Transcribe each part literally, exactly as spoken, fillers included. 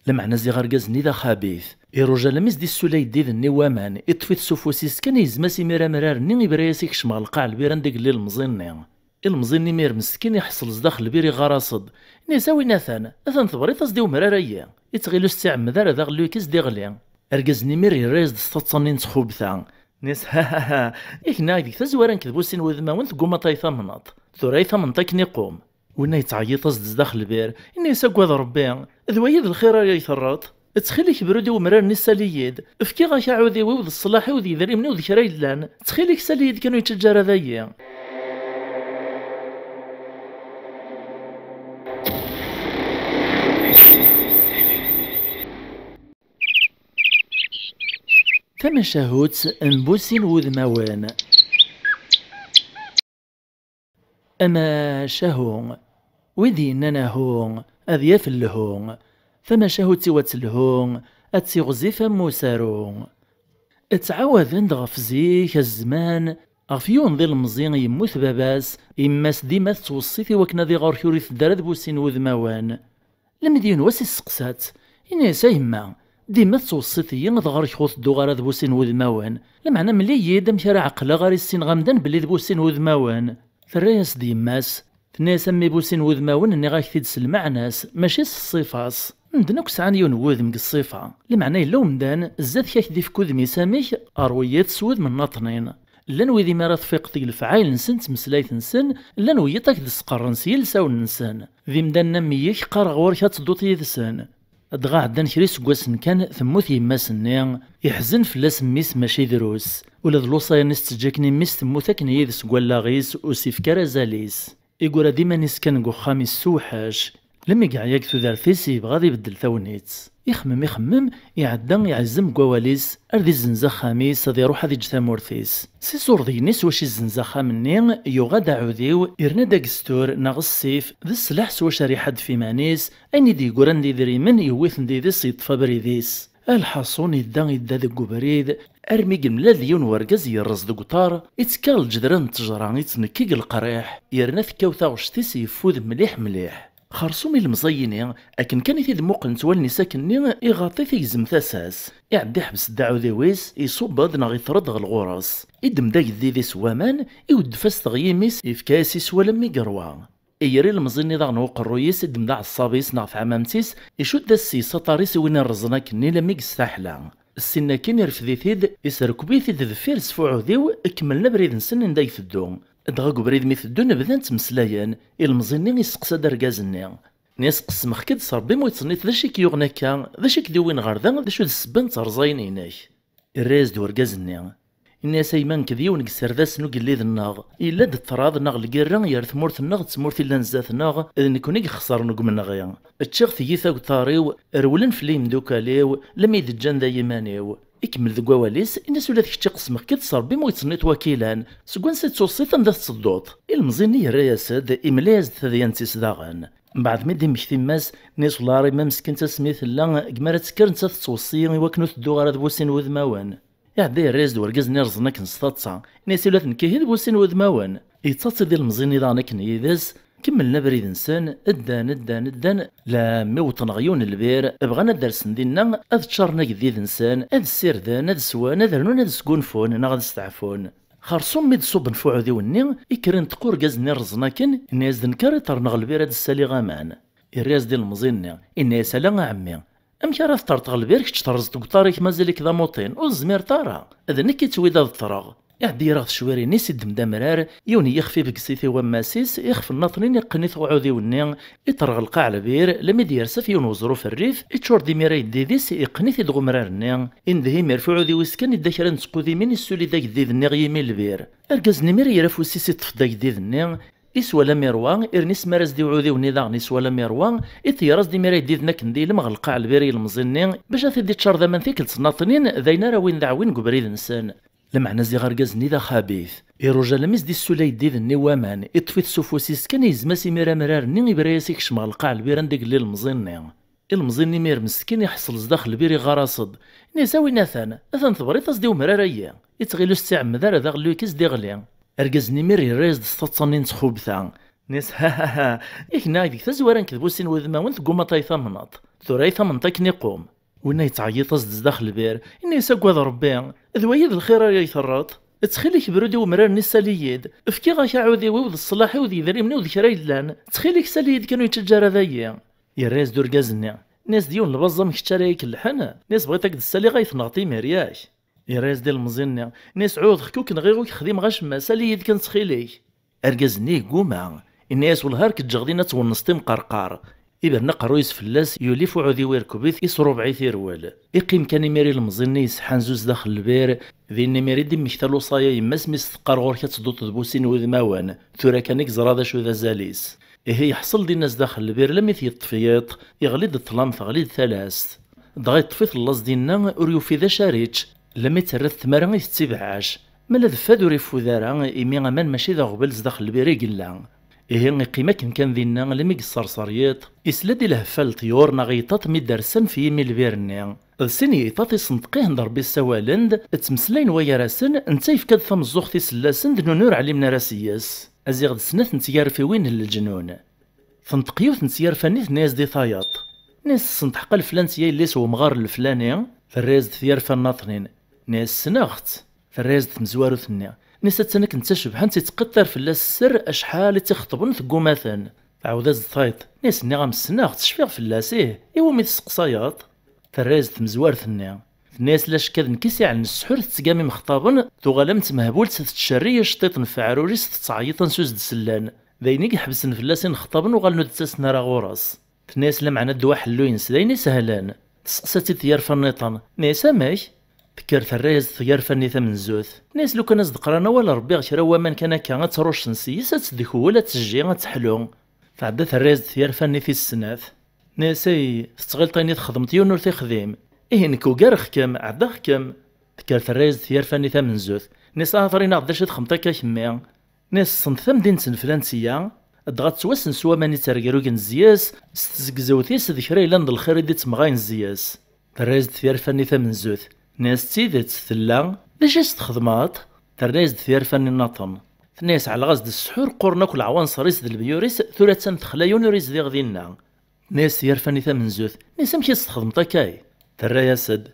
Lameɛna ziɣ argaz-nni d axabit. Iruja almi s-d-issul ayeddid-nni n waman, iṭṭef-it s ufus-is kan, yezma-s imir amrar-nni, ibra-yas ikcem ɣer lqaɛ lbir anda yella ilemẓi-nni. Ilemẓi-nni imir meskin iḥṣel zdaxel lbir, iɣar-as-d. Ini-as: "A win atan, atan tebriḍ-as-d i umrar-ayi." Ittɣil ur s-tt-iɛemmed ara, d aɣelluy-ik i s-d-iɣli. Argaz-nni imir yerra-yas-d s taḍsa-nni n txubta. Ini-as: "Ha, ha, ha, yak nniɣ-ak deg tazwara nekk d bu sin wudmawen, teggumaḍ ay tamneḍ. Tura ay tamneḍ akken iqum." Winna yettɛeyyiḍ-as-d zdaxel lbir, ini-as: "Agad Rebbi, d waya d lxir ara yi-terreḍ? Ttxil-k, bru-d i umrar-nni, sali-yi-d. Fkiɣ-ak aɛudiw-iw d ṣṣlaḥ-iw d yidrimen-iw d kra yellan. Ttxil-k, sali-yi-d kan, ur yettǧaǧǧa ara dayi." Tamacahut n bu sin wudmawen. Amacahu. Wid yennan ahu, ad yaf lhu. Tamacahut-iw ad telhu, ad tiɣzif am usaru. Ttɛawaden-d ɣef zik, zzman, ɣef yiwen d ilemẓi yemmut baba-s, yemma-s dima tettweṣṣit i wakken ad iɣer kra ur iteddu ara d bu sin wudmawen. Lemmi d yiwen wass isteqsa-tt, ini-as: "A yemma, dima tettweṣṣiḍ-iyi, dɣa ɣer-k ur tedduɣ ara d bu sin wudmawen. Lameɛna mel-iyi-d amek ara ɛeqleɣ, ara issineɣ amdan belli d bu sin wudmawen." Terra-yas-d yemma-s, tenna-yas: "A mmi, bu sin wudmawen nniɣ-ak-t-id s lmeɛna-s, mačči s ṣṣifa-s. Medden akk sɛan yiwen n wudem deg ṣṣifa. Lameɛna yella umdan, zdat-k ad k-d-ifk udem-is amek, ṛwu-t s wudem n naṭnin. Llan wid imi ara tfiqeḍ deg lefɛayel-nsen d tmeslayt-nsen, llan wiyiḍ ad k-d-sqerren s yilsawen-nsen. D imdanen am yik qqareɣ ɣur-k ad tedduḍ yid-sen." Dɣa ɛeddan kra iseggasen kan, temmut yemma-s-nni, iḥzen fell-as mmi-s mačči drus. Ula d lewṣaya-nni s-teǧǧa akken i mmi-s temmut akken yid-s deg wallaɣ-is, ur s-ifki ara azal-is. Iggra-d iman-is kan deg uxxam-is s uwḥac. Lemmi yeɛya deg tudert-is, yebɣa ad ibeddel tagnit. Ixemmem, ixemmem, iɛedda iɛezzem deg wawal-is, ar d izzenz axxam-is, ad iruḥ ad iǧǧ tamurt-is. Si ṣurdiyen-is wacu izzenz axxam-nni, yuɣ-d aɛudiw, yerna-d agestur neɣ ssif, d sslaḥ s wacu ara iḥaddef iman-is, ayen i d-yeggran d idrimen, yewwi-ten d yid-s, yeṭṭef abrid-is. A lḥaṣun, idda, idda deg ubrid, armi yemlal d yiwen wergaz yerreẓ deg uṭar, ittekka ɣer lǧedra n ttejra, ittnekki deg leqriḥ, yerna tekkaw taɣect-is yeffud mliḥ mliḥ. Xersum ilemẓi-yini, akken kan i t-id-muqlen s wallen-is akkenni, iɣaṭ-it igzem tasa-s. Iɛedda iḥbes-d aɛudiw-is, iṣubb-d neɣ iṭṭer-d ɣer ɣur-s. Iddem-d ageddid-is n waman, iweddef-as teɣyim-is, ifka-yas iswal am igerwa. Iger ilemẓi-nni daɣen uqerruy-is, iddem-d aɛeṣṣab-is neɣ taɛmamt-is, icudd-as s yes aṭar-is i win irreẓen akkenni lammi yestaḥla. Ssin akkin irfed-it-id, iserkeb-it-id deffir-s f uɛudiw, kemmlen abrid-nsen anda i iteddu. Dɣa deg ubrid mi teddun bdan ttmeslayen, ilemẓi-nni isteqsa-d argaz-nni. Nni-as: "Qesmeɣ-k-id s Ṛebbi, ma ur yettnit d acu i k-yuɣen akka, d acu i k-d-iwwin ɣer da, d acu d ssebba n terẓayin-inek?" Irra-yas-d urgaz-nni. Ini-as: "A yemma, nekk d yiwen deg iserdasen ugellid-nneɣ. Yella-d ṭṭrad neɣ lgirra gar tmurt-nneɣ d tmurt yellan zdat-neɣ, d nekkni i ixesren deg umenɣi. Ččiɣ tiyita deg uṭar-iw, rewlen fell-i yimdukal-iw, lammi d-ǧǧan da yiman-iw." Ikemmel deg wawal-is, ini-as: "Ula d kečč qesmeɣ-k-id s Ṛebbi, ma ur yettnit wakilan. Seg wansi i d-tusiḍ, anda tettedduḍ?" Ilemẓi-nni yerra-yas-d, imla-yas-d tadyant-is daɣen. Mbeɛd mi d-immekti yemma-s, nni-as: "Wellah a ṛimma, meskint asmi tella, deg mi ara tekker nettat tettweṣṣi-yi i wakken ur tedduɣ ara d bu sin wudmawen." Iɛedda yerra-yas-d urgaz-nni rẓen akken s taḍsa. Nni-as: "Ula d nekk ihi d bu sin wudmawen." Yettaḍ-id ilemẓi-nni daɣen akken yid-s, kemmlen abrid-nsen, ddan, ddan, ddan, lammi wwḍen ɣer yiwen n lbir, bɣan ad d-rsen dinna, ad ččaren ageddid-nsen, ad ssirden, ad swen, ad rnun, ad sgunfun, neɣ ad steɛfun. Xersum mi d-ṣubben f uɛudiw-nni, ikkren-d urgaz-nni rẓen akken, inna-yas-d: "Nekk ara iṭerren ɣer lbir ad d-ssaliɣ aman." Irra-yas-d ilemẓi-nni, inna-yas: "Ala a ɛemmi, amek ara teṭṭreḍ ɣer lbir kečč terrẓeḍ deg uṭar-ik, mazal-ik d amuṭin, ur tezmireḍ ara? D nekk i ttwid ad ṭṭreɣ." Iɛeddi ɣer tecwirin-is, iddem-d amrar, yiwen n yixef ibges-it i wammas-is, ixef n naṭnin iqqen-it uɛudiw-nni, iṭer ɣer lqaɛ lbir, lammi d-yers ɣef yiwen weẓruf rrif, iččur-d imir ayeddid-is, iqqen-it-id ɣ umrar-nni, indeh imir f uɛudiw-is kan idda kra n tqudimin, issuli-d ageddid-nni ɣ yimi lbir. Argaz-nni imir ira afus-is, iṭṭef-d ageddid-nni, iswa lammi rwa, irni ismar-as-d i uɛudiw-nni daɣen, iswa lammi rwa, iṭeyyer-as-d imir ayeddiden akken d ilem ɣer lqaɛ lbir i yilemẓi-nni, bac ad t-id-iččar d aman tikkelt n naṭnin, d ayen ara win d aɛwin deg ubrid-nsen. Lameɛna ziɣ argaz-nni d axabit. Iruja almi s-d-issul ayeddid-nni n waman, iṭṭef-it s ufus-is kan, yezma-s imir amrar-nni, ibra-yas ikcem ɣer lqaɛ lbir anda i yella ilemẓi-nni. Ilemẓi-nni imir meskin iḥṣel zdaxel lbir, iɣar-as-d. Ini-as: "A win atan, atan tebriḍ-as-d i umrar-ayi." Ittɣil ur s-tt-iɛemmed ara, d aɣelluy-ik i s-d-iɣli. Argaz-nni imir yerra-yas-d s taḍsa-nni n txubta. Nni-as: "Ha, ha, ha, yak nniɣ-ak deg tazwara nekk d bu sin wudmawen teggumaḍ ay tamneḍ. Tura ay tamneḍ akken iqum." Winna yettɛeyyiḍ-as-d zdaxel lbir, inna-as: "Agad Rebbi, d wayi d lxir ara yi-terreḍ? Ttxil-k, bru-d i umrar-nni, sali-yi-d. Fkiɣ-ak aɛudiw-iw d ṣṣlaḥ-iw d yedrimen-iw d kra yellan. Ttxil-k, sali-yi-d kan, ur yettaǧǧa ara dayi." Yerra-yas-d urgaz-nni, inna-as: "D yiwen lbaẓ am kečč ara yi-kellḥen? Inna-as: Bɣiɣ ad k-d-ssaliɣ ay tenɣeḍ imir, yak?" Yerra-yas-d i lemẓi-nni, inna-as: "Ɛuhdeɣ-k ur k-nɣiɣ, ur k-xdimeɣ acemma, sali-yi-d kan ttxil-k." Argaz-nni yegguma, inna-as: "Wellah ar k-ǧǧeɣ din ad twenneẓ timqerqar." Ibren aqerruy-is fell-as, yuli f uɛudiw irkeb-it, isrubeɛ-it irwel. Iqqim kan imir ilemẓi-nni yesḥanzu zdaxel lbir, din imir i d-immekta lewṣaya yemma-s mi s-teqqar: "Ɣur-k ad tedduḍ d bu sin wudmawen, tura kan i yeẓra d acu d azal-is." Ihi yeḥṣel dinna zdaxel lbir, lammi t-yeṭṭef yiḍ, yeɣli-d ṭṭlam, teɣli-d talast. Dɣa yeṭṭef-it laẓ dinna, ur yufi d acu ara yečč, lammi terra-t tmara itett ibeɛɛac. Ma la d fad ur ifud ara, imi aman mačči d aɣbel, zdaxel lbir i yella. Ihi iqqim akken kan dinna, lammi yesserser yiḍ, isla-d i lheffa n leṭyur neɣ yiṭaṭ mi d-rsan f yimi lbir-nni. D sin yiṭaṭ isenṭeq-ihen-d Rebbi, ssawalen-d, ttmeslayen wa gar-asen, netta yefka-d tameẓẓuɣt isell-asen-d, nutni ur ɛlimen ara s-yes. Aziɣ d snat n tyarfiwin n leǧnun. Tenṭeq yiwet n tyarfa-nni, tenna-yas-d i tayeḍ. Nni-as: "Tessenṭeḥ a leflani a yelli-s n wemɣar leflani?" Terra-yas-d tyarfa-nnaṭnin. Nni-as: "Ssneɣ-tt." Terra-yas-d tmezwarut-nni. Nni-as: "Attan akken d tacebḥant, ittqiṭṭir fell-as sser acḥal i tt-ixeṭben, tegguma-ten." Tɛawed-as-d tayeḍ. Nni-as: "Nniɣ-am ssneɣ-tt, cfiɣ fell-as, ih, iwumi tesseqsayeḍ?" Terra-yas-d tmezwart-nni. Tenna-yas: "La cekk ad nekk i s-iɛellen ssḥur, tettgam imexṭaben, tuɣal am tmehbult tettcerrig iceṭṭiṭen f uɛrur-is, tettɛeyyiḍ ansi ur s-d-sellen. D ayen i iḥebsen fell-as inexṭaben, uɣalen ur d-ttasen ara ɣur-s." Tenna-yas: "Lameɛna ddwa ḥellu-ines d ayen isehlen." Tesseqsa-tt-id tyarfa-nniḍen, tenna-yas: "Amek?" Tekker terra-yas-d tyarfa-nni tamenzut. Tenna-yas: "Lukan ad s-d-qqaren awal Rebbi ɣer kra n waman kan akka, ad ttruccen s-yes, ad tt-d-kewwel, ad tejji, ad teḥlu." Tɛedda terra-yas-d tyarfa-nni tis snat. Tenna-yas: "Ay, tettɣileḍ ayen i txedmeḍ yiwen ur t-ixdim. Ihi nekk ugareɣ-kem, ɛeddaɣ-kem." Tekker terra-yas-d tyarfa-nni tamenzut. Tenna-yas: "Ahat ɣer-iyi-d d acu i txedmeḍ akka kemmi?" Nni-as: "Ssent tamdint n Flansiya, dɣa ttwassen s waman ittergrugen zzi-s, s tzegzewt-is d kra yellan d lxir i d-ittemɣayen zzi-s." Terra-yas-d tyarfa-nni tamenzut. Nni-as: "D tidet, tella. D acu i s-txedmeḍ?" Terna-yas-d tyarfa-nni nniḍen. Tenna-yas: "Ɛelleɣ-as-d ssḥur, qquren akk leɛwanṣer-is d lebyur-is, tura attan texla, yiwen ur izdiɣ dinna." Tenna-yas tyarfa-nni tamenzut, nni-as: "Amek i s-txedmeḍ akka?" Terra-yas-d.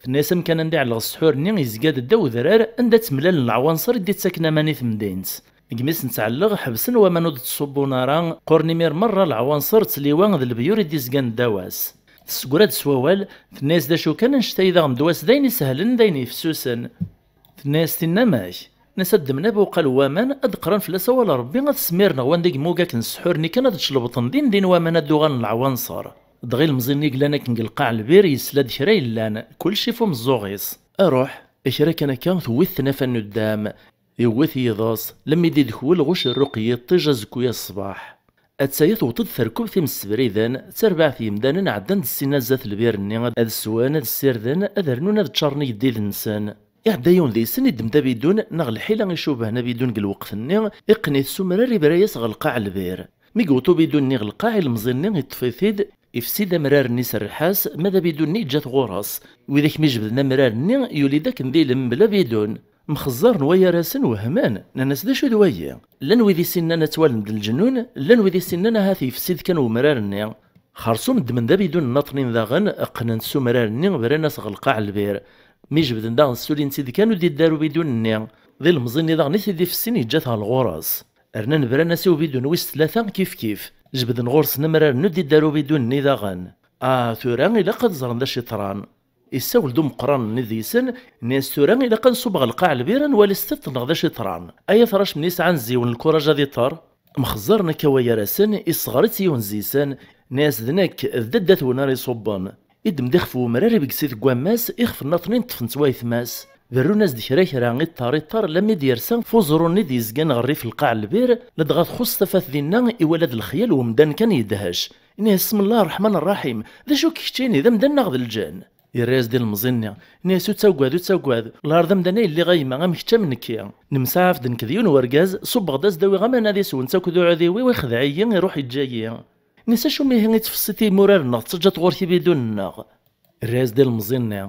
Tenna-yas: "Amkan anda i ɛelleɣ ssḥur-nni yezga-d ddaw udrar anda ttemlalen leɛwanṣer i d-ittaken aman i temdint. Deg mi sen-ttɛelleɣ, ḥebsen waman ur d-ttṣubbun ara, qquren imir merra leɛwanṣer d tliwa d lebyur i d-izgan ddaw-as. Tessegra-d s wawal, tenna-yas: 'D acu kan, annect-a i d aɣemdwas d ayen isehlen, d ayen yefsusen.'" Tenna-yas tinna: "Amek?" Nni-as: "Ad ddmen abuqal n waman, ad d-qqren fell-as awal n Rebbi, ad smiren ɣer wanda i yemmug akken ssḥur-nni kan, ad d-tlebṭen din din waman, ad d-uɣalen leɛwanṣer." Dɣa ilemẓi-nni i yellan akken deg lqaɛ n lbir yesla-d kra yellan, kullec ɣef umeẓẓuɣ-is. Aruḥ, kra kan akka tewwit tnafa n uddam, yewwet yiḍes, lemmi d-idekwel ɣuc rruq n yiṭij azekku-ya ṣṣbeḥ. Attaya tewweḍ-d terkubt imsebriden, d tarbaɛt yemdanen ɛeddan-d ssinna zdat lbir-nni, ad swen, ad ssirden, ad rnun, ad ččaren igdiden-nsen. Iɛedda yiwen deg-sen, iddem-d abidun, neɣ lḥila icubhen abidun deg lweqt-nni, iqqen-it s umrar, ibra-yas ɣer lqaɛ n lbir. Mi yewweḍ ubidun-nni ɣer lqaɛ, ilemẓi-nni iṭṭef-it-id, ifsi-d amrar-nni s rrḥas, ma d abidun-nni yeǧǧa-t ɣur-s. Widak mi jebden amrar-nni, yuli-d akken d ilem mebla abidun. Mxeẓẓaren wayar-asen, wehmen, nnan-as: "D acu d wayi?" Llan wid i s-innan ad twalem d leǧnun, llan wid i s-innan ahat yefsi-d kan wemrar-nni. Xersum ddmen-d abidun nnaṭnin daɣen, qqnen-t s umrar-nni, bran-as ɣer lqaɛ n lbir. Mi jebden daɣen ssulin-t-id kan, ur d-iddi ara ubidun-nni. D ilemẓi-nni daɣen i t-id-ifessin, yeǧǧa-t ɣer ɣur-s. Rnan bran-as i ubidun wis tlata kifkif. Jebden ɣur-sen amrar-nni, ur d-iddi ara ubidun-nni daɣen. Ah, tura ilaq ad ẓren d acu yeḍran. Issawel-d umeqqran-nni deg-sen, nni-as: "Tura ilaq ad nṣubb ɣer lqaɛ lbir, ad nwali s tiṭ neɣ d acu yeḍran." Ay atrac-nni yesɛan zziwen lkuraj ad iṭer. Mxeẓẓaren akka wayar-asen, isseɣr-itt yiwen deg-sen, nni-as: "D nekk, d dadda-twen ara iṣubben." Iddem-d ixef n wemrar, ibges-it deg wammas, ixef nnaṭnin ṭṭfen-t waytma-s. Berrun-as-d kra kra, iṭṭer iṭṭer, lammi d-yersa f uẓru-nni d-yezgan ɣer rrif lqaɛ n lbir, ladɣa txuṣṣ tafat dinna, iwala-d lexyal n umdan kan yedhec. Nni-as: "Smellah rreḥman rraḥim, d acu-k keččini, d amdan neɣ d lǧenn?" Yerra-yas-d ilemẓi-nni, nni-as: "Ur ttagad, ur ttagad, lɛar d amdan ay lliɣ a yemma, am kečč am nekki. Nemsaɛaf-d nekk d yiwen wergaz, ṣubbeɣ-d ad as-d-awiɣ aman ad iswen-tt akked uɛudiw-iw, ixdeɛ-iyi, iruḥ iǧǧa-yi." Nni-as: "Acu mihi i tfessiḍ imuraren-nneɣ, tettaǧǧaḍ ɣur-k ibidun-nneɣ?" Yerra-yas-d ilemẓi-nni,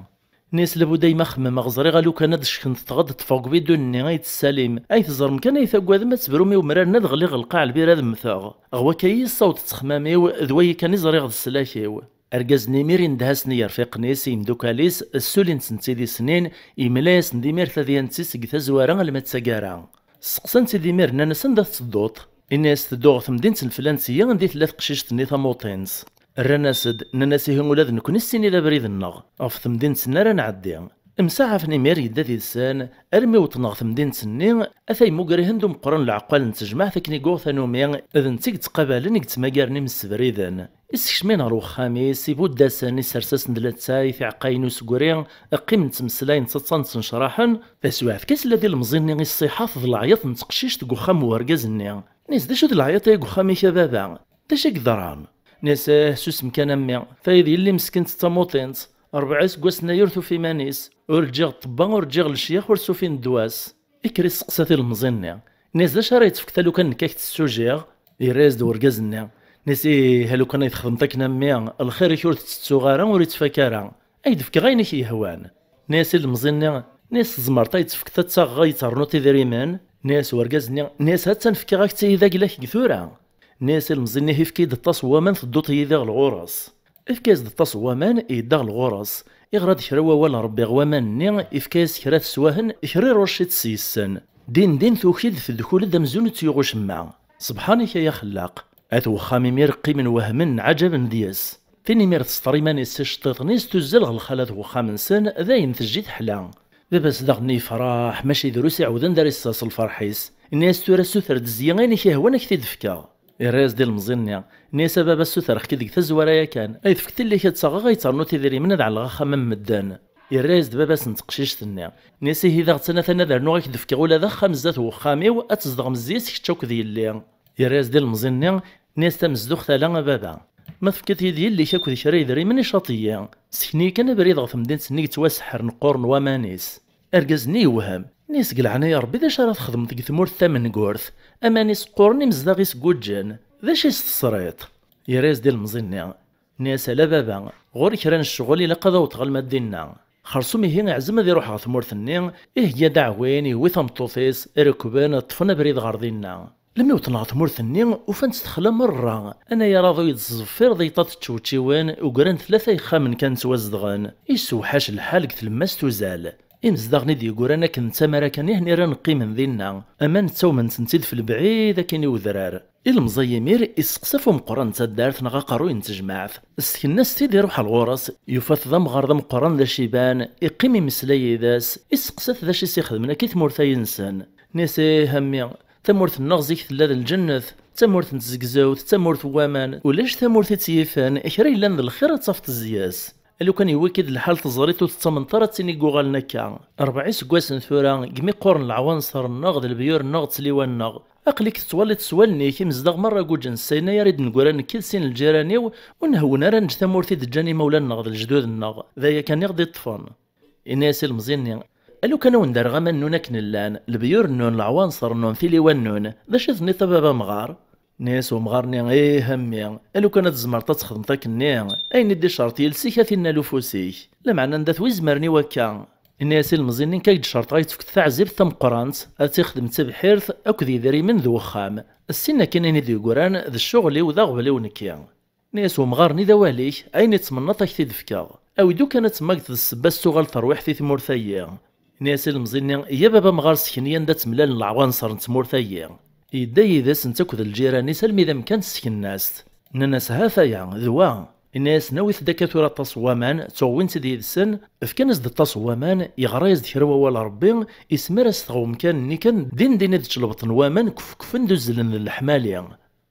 Nni-as: "Labudd ay ma xemmemeɣ, ẓriɣ alukan ad d-ckent tɣed ṭṭfeɣ deg ubidun-nni ay tessalim. Ay teẓrem kan ay tagadem ad tebrum i umrar-nni ad ɣliɣ lqaɛ lbir ad mmteɣ. Ɣer wakka-yi yessaweḍ ttexmam-iw, d wayi kan i ẓriɣ d sslak-iw." Argaz-nni imir indeh-asen i yerfiqen-is, i yimdukal-is, ssulin-tent-id i snin, yemla-yasen-d imir tadyant-is deg tazwara alma d taggara. Sseqsan-tt-id imir, nnan-as: "Anda tettedduḍ?" Inna-as: "Tedduɣ ɣer temdint n flan sya anda i tella teqcict-nni tamuṭint." Rran-as-d, nnan-as: "Ihi ula d nekkni ssin-id abrid-nneɣ. Ɣef temdint-nni ara nɛeddi." Msaɛafen imir yedda did-sen, armi wwḍen ɣer temdint-nni, ata yemmuger-ihen-d umeqqran n leɛqal n tejmaɛt akken i yuɣ tanumi, d netta i yettqabalen i yettmagaren imsebriden. Issekcem-in ɣer wexxam-is, ibudd-asen, isers-asen-d latay, tiɛeqqayin usegri, qqimen ttmeslayen, ttaḍsan, ttnecraḥen. Taswiɛt kan, yella d ilemẓi-nni i ṣṣiḥat d leɛyaḍ n teqcict deg uxxam n urgaz-nni. Nni-as: "D acu d leɛyaḍ-agi deg uxxam-ik a baba? D acu i yeḍran?" Nni-as: "Eh, susem kan a mmi, tayi d yelli meskint d tamuṭint, rebɛa iseggasen aya ur tufi iman-is, ur ǧǧiɣ ṭṭebba, ur ǧǧiɣ lecyax, ur sufin ddwa-s." Ikker isteqsa-t ilemẓi-nni, nni-as: "D acu ara yi-tefkeḍ alukan nekk a k-tessujiɣ?" Yerra-yas-d urgaz-nni, nni-as: "Ih, alukan ay txedmeḍ akken a mmi, lxir-ik ur t-ttettuɣ ara, ur ittfak ara. Ay d-fkeɣ ayen i k-yehwan." Nni-as ilemẓi-nni, nni-as: "Tzemreḍ ay d-tefkeḍ ad taɣeḍ ay ternuḍ idrimen?" Nni-as urgaz-nni, nni-as: "Ha-tt-an fkiɣ-ak-tt-id aglak deg tura." Nni-as ilemẓi-nni: "Efk-iyi-d aṭas n waman tedduḍ yid-i ɣer lɣur-s." Efk-as-d aṭas n waman, yedda ɣer lɣur-s. Iɣra-d kra n wawal n Rebbi ɣer waman-nni, ifka-yas kra teswahen, kra irucc-itt s yes-sen. Din din tuki-d tedkul-d amzun ur tt-yuɣ ucemma. Sebḥan-ik ay axellaq! At wexxam imir qqimen wehmen, nɛaǧaben deg-s. Tin imir tesṭer iman-is s iceṭṭiḍen-is, tuzzel ɣer lxalat n wexxam-nsen, dayen tejji teḥla. Baba-s daɣen yefreḥ, mačči drus iɛewden d ara yessers lferḥ-is. Inna-yas: "Tura suter-d zzi ayen i k-ihwan, ad k-t-id-fkeɣ." Irra-yas-d ilemẓi-nni, inna-yas: "A baba, suter-ak-id deg tazwara yakan, ay tefkeḍ yelli-k ad taɣeɣ, ay ternuḍ idrimen ad ɛelleɣ axxam am medden." Irra-yas-d baba-s n teqcict-nni, inna-yas: "Ihi daɣ atan atan ad rnuɣ ad k-d-fkeɣ ula d axxam zdat n wexxam-iw, ad tzedɣem zzi-s kečč akked yelli." Irra-yas-d ilemẓi-nni, inna-yas: "Tamezduɣt ala a baba. Ma tefkiḍ-iyi-d yelli-k akked kra yedrimen, icaṭ-iyi. Sken-iyi kan abrid ɣer temdint-nni yettwaseḥren qquren waman-is." Argaz-nni yewhem. Nni-as: "Deg leɛnaya Rebbi, d acu ara txedmeḍ deg tmurt tamengurt? Aman-is qquren, imezdaɣ-is guǧǧen. D acu i s-tesriḍ?" Yerra-yas-d ilemẓi-nni. Nni-as: "Ala baba, ɣur-i kra n ccɣel ilaq ad awḍeɣ alma d dinna. Xersum ihi iɛzem ad iruḥ ɣer tmurt-nni, ihegga-d aɛwin, yewwi tameṭṭut-is, rekben, ṭṭfen abrid ɣer dinna. Lmi wwḍen ɣer tmurt-nni, ufan-tt texla merra, anayer aḍu yettẓeffir d yeṭṭa teččewčiwen, ugran tlata yexxamen kan ttwazedɣen. Yessewḥac lḥal deg tlemmast uzal. Imezdaɣen i d-yeggran akken d tamara kan i hen-irran qqimen dinna, aman ttawmen-tent-id f lebɛid akin i udrar." Ilemẓi imir isteqsa ɣef umeqqran n taddart neɣ aqerruy n tejmaɛt. Sken-as-t-id, iruḥ ar ɣur-s, yufa-t d amɣar d ameqqran d aciban, iqqim imeslay yid-s, isteqsa-t d acu i s-ixedmen akka i tmurt-ayi-nsen. Nni-as: "Ih a mmi, tamurt-nneɣ zik tella d lǧennet, d tamurt n tzegzewt, d tamurt n waman, ulac tamurt i tt-yifen, kra yellan d lxir ad tafeḍ zzi-s. Alukan yewwi-k-id lḥal teẓriḍ ur tettamneḍ ara d tin i yuɣalen akka. Rebɛa iseggasen tura, deg mi qquren leɛwanṣer-nneɣ d lebyur-nneɣ d tliwa-nneɣ. Aql-ik tettwaliḍ s wallen-ik, imezdaɣ merra guǧǧen, s ayen ay ara d-neggra nekk d sin lǧiran-iw, ur nhewwen ara neǧǧ tamurt i d-ǧǧan imawlan-nneɣ d lejdud-nneɣ, d aya kan i ɣ-d-iṭṭfen." Inna-yas ilemẓi-nni: "Alukan a wen-d-rreɣ aman-nnun akken llan, lebyur-nnun, leɛwanṣer-nnun, tiliwa-nnun, d acu i tenniḍ a baba amɣar?" Nni-as umɣar-nni: "Ih a mmi, alukan ad tzemreḍ ad txedmeḍ akkenni, ayen i d-icerṭ yiles-ik ad t-innal ufus-ik, lameɛna anda-t wi izemren i wakka?" Inna-yas ilemẓi-nni: "Nekk ad k-d-cerṭeɣ ad k-tefkeḍ taɛzibt tameqqrant, ad tt-ixdem d tebḥirt akked yedrimen d wexxam. Ssin akkin ayen i d-yeggran d ccɣel-iw d aɣbel-iw nekki." Nni-as umɣar-nni: "D awal-ik, ayen i tmennaḍ ad k-t-id-fkeɣ. Awi-d ukan ad temmagdeḍ ssebba s tuɣal terwiḥt i tmurt-ayi." Nni-as ilemẓi-nni: "Iyya baba amɣar, sken-iyi anda ttemlalen leɛwanṣer n tmurt-ayi." Yedda yid-s netta akked lǧiran-is almi d amkan sken-as-t. Nnan-as: "Ha-t-aya, d wa." Inna-yasen: "Awit-d akka tura aṭas n waman." Ttwawin-tt-id yid-sen, fkan-as-d aṭas n waman, yeɣra-yas-d kra wawal Ṛebbi, ismir-as-t ɣer umkan-nni kan, din din i d-čelbṭen waman, kefkfen-d uzzlen d leḥmali.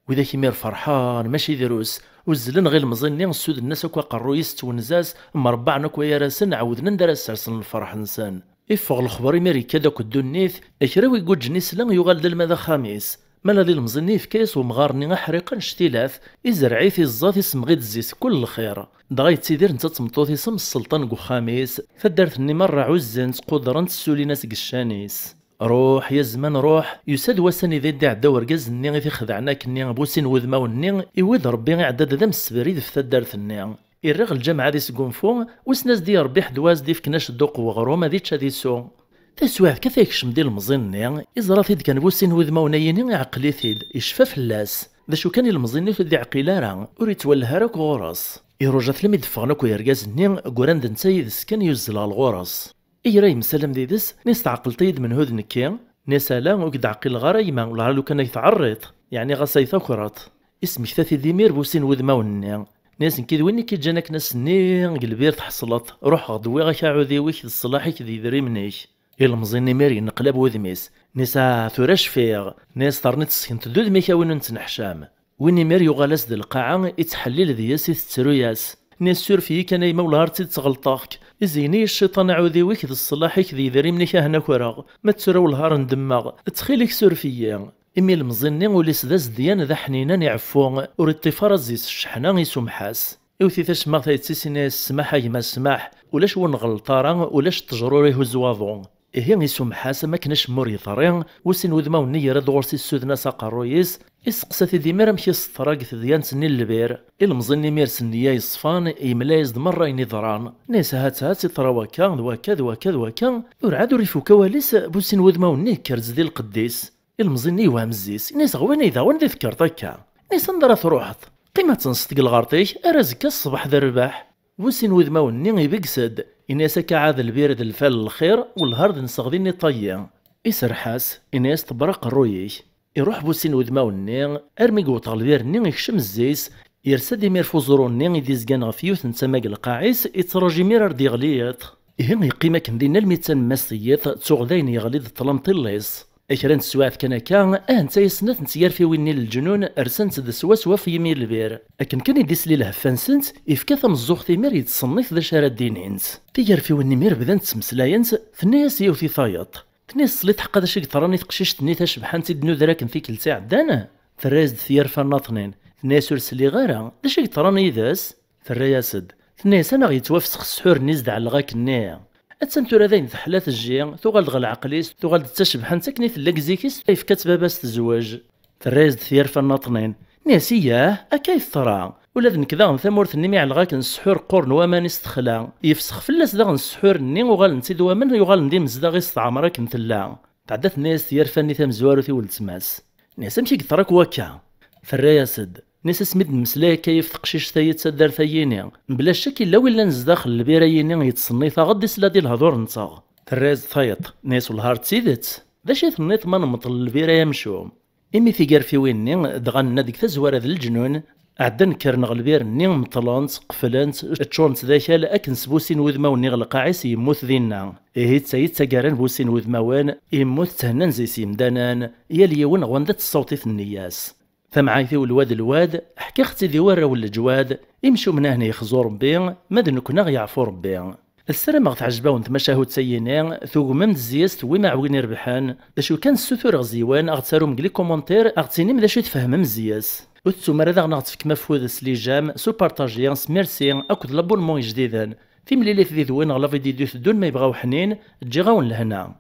Widak imir ferḥen, mačči drus, uzzlen ɣer ilemẓi-nni, ssuden-as akk aqerruy-is d twenza-s, mrebbaɛen akk wayar-asen, ɛawden anda ara ssersen lferḥ-nsen. Iffeɣ lexber imir yekka-d akk ddunit, kra wi guǧǧen isla yuɣal-d alma d axxam-is. Mala d ilemẓi-nni yefka-yas umɣar-nni aḥriq annect-ilat, izerreɛ-it, iẓẓa-t, isemmeɣ-it zzi-s kul lxir. Dɣa yettidir netta d tmeṭṭut-is am sselṭan deg uxxam-is, taddart-nni merra ɛuzzen-tt, qudren-tt, ssulin-as deg ccan-is. Ruḥ, ya zzman, ruḥ, yusa-d wass anida i d-iɛedda urgaz-nni i t-ixedɛen akkenni bu sin wudmawen-nni, iwwi-d Ṛebbi iɛedda-d d amsebrid f taddart-nni. Irreɣ lǧameɛ ad isgunfu, wissen as-d-yerbeḥ ddwa as-d-ifken acedduq n weɣrum ad ičč ad isu. Taswiɛt kan tekcem-d ilemẓi-nni, iẓra-t-id kan bu sin wudmawen-ayini, iɛqel-it-id, icfa fell-as. D acu kan ilemẓi-nni ur t-id-iɛqil ara, ur ittwelleh ara akk ɣur-s. Iruja-t lammi d-ffɣen akk yergazen-nni, ggran-d netta yid-s kan yuzzel ɣer ɣur-s. Ira yemsalam d yid-s, nni-as: "Tɛeqleḍ-iyi-d menhu d nekki?" Nni-as: "Ala, ur k-d-ɛqileɣ ara a gma, wellah lukan ay teɛreḍ, yeɛni ɣas ay takreḍ." Ismekta-t-id imir bu sin wudmawen-nni. Nni-as: "Nekki d win i k-iǧǧan akken ass-nni deg lbir tḥeṣleḍ, ruḥeɣ-d wwiɣ-ak aɛudiw-ik d ṣṣlaḥ-ik d yidrimen-ik." Ilemẓi-nni imir yenneqlab wudem-is. Nni-as: "Ah, tura cfiɣ." Nni-as: "Terniḍ tessekneḍ-d udem-ik a win ur nettneḥcam." Win imir yuɣal-as d lqaɛa, ittḥellil deg-s, itettru-yas. Nni-as: "Suref-iyi kan a yemma, wellah ar tt-id-ttɣelṭeɣ-k. Izeyyen-iyi cciṭan aɛudiw-ik d ṣṣlaḥ-ik d yidrimen-ik, ah, ad ken-akreɣ. Ma d tura wellah ar ndemmeɣ. Ttxil-k suref-iyi." Imi ilemẓi-nni ul-is d azedyan d aḥninan, iɛeffu, ur iṭṭif ara zzi-s cceḥna, isumeḥ-as. Iwet-it acemma ɣer tayet-is, inna-yas: "Ssmaḥ a gma, ssmaḥ, ulac ur nɣelleḍ ara, ulac ṭṭejṛur ihuzz waḍu." Ihi isumeḥ-as am akken acemma ur yeḍri. Bu sin wudmawen-nni yerra-d ɣur-s, issuden-as aqerruy-is, isteqsa-t-id imir amek iseṭṭer deg tedyant-nni n lbir. Ilemẓi-nni imir s nniya yeṣfan, yemla-yas-d merra ayen iḍran. Nni-as: "Ahat, ahat, iḍra wakka, d wakka, d wakka, d wakka, urɛad ur ifuk awal-is, bu sin wudmawen-nni yekker-d di lqedd-is." Ilemẓi-nni yewhem zzi-s, inna-yas: "Ɣwin-iyi daɣen di tekkert akka." Inna-yas: "Anda ara truḥeḍ? Qqim ad tenseḍ deg lɣerṭ-ik, ar azekka ṣṣbeḥ d rrbeḥ." Bu sin wudmawen-nni ibegges-d, inna-yas: "Akka ɛad lbir d lfal n lxir, wellah ar d-nseɣ din iṭayyi." Iserreḥ-as, inna-yas: "Ṭebber aqerruy-ik." Iruḥ bu sin wudmawen-nni, armi yewweḍ ɣer lbir-nni, ikcem zzi-s, yersa-d imir f uẓru-nni i d-izgan ɣef yiwet n tama deg lqaɛ-is, ittraǧu imir ar d-yeɣli yiḍ. Ihi yeqqim akken dinna almi d tanemmast n yiḍ, tuɣ dayen yeɣli-d ṭṭlam tillis. Kra n teswiɛt kan akka, ah netta yas snat n tyerfiwin-nni n leǧnun rsant-d swaswa f yimi n lbir. Akken kan i d-isli lheffa-nsent, ifka tameẓẓuɣt imir yettṣennif d acu ara d-inint. Tiyerfiwin-nni imir bdant ttmeslayent, tenna-yas yiwet i tayeḍ. Tenna-yas: "Tesliḍ ḥeqqa d acu i yeḍran i teqcict-nni tacebḥant i d-nuder akken tikkelt iɛeddan?" Terra-yas-d tyerfa nnaṭnin. Tenna-yas: "Ur sliɣ ara. D acu i yeḍran yid-s?" Terra-yas-d. Tenna-yas: "Anaɣ yettwafsex ssḥur-nni i s-d-ɛelleɣ akkenni? Attan tura dayen teḥla tejji, tuɣal-d ɣer leɛqel-is, tuɣal-d d tacebḥant akken i tella deg zik-is, yefka-tt baba-s tezweǧ." Terra-yas-d tyerfa nnaṭnin. Nni-as: "Iyyah, akka i teḍra. Ula d nekk daɣen tamurt-nni mi ɛelleɣ akken ssḥur qquren waman-is texla. Yefsex fell-as daɣen ssḥur-nni, uɣalen-tt-id waman, yuɣalen d imezdaɣ-is teɛmer akken tella." Tɛedda tenna-yas tyerfa-nni tamezwarut i weltma-s. Nni-as: "Amek i yeḍra akk wakka?" Terra-yas-d. Nni-as: "Asmi d-nemmeslay akka yif teqcict-ayi d taddart-ayini, mebla ccek illa win llan zdaxel lbira-yini yettṣennit-aɣ-d, isla-d i lehdur-nteɣ." Terra-yas-d tayeḍ. Nni-as: "Wellah ar d tidet. D acu i tenniḍ ma nemṭel lbira-ya amcum?" Imi tigerfiwin-nni dɣa nenna deg tazwara d leǧnun, ɛeddan kkren ɣer lbir-nni, meṭṭlen-tt, qeflen-tt, ččuren-tt d akal, akken s bu sin wudmawen iɣelqaɛ-is yemmut dinna. Ihi d tayi d taggara n bu sin wudmawen, yemmut thennan zzi-s yemdanen, yal yiwen ɣer wanda tessaweḍ-it nniya-s. Tamɛayt-iw lwad lwad, ḥkiɣ-tt-id i warraw n leǧwad, imcumen ahni yexzu Rebbi, ma d nekkni aɣ yeɛfu Rebbi. Ssarameɣ teɛjeb-awen tmacahut-ayini, tugmem-d zzi-s tewwim aɛwin irebḥen. D acu kan, ssutureɣ zi-wen, aɣ-ttarum deg les commentaires, aɣ-tt-inim d acu i tfehmem zzi-s. Ur tettum ara daɣen aɣ-tefkem afud s les j'aime, s upartaji, s merci, akked l'abonnement ijdiden. Timlilit did-wen ɣer la vidéo d-iteddun, ma yebɣa uḥnin, ǧǧiɣ-awen lehna.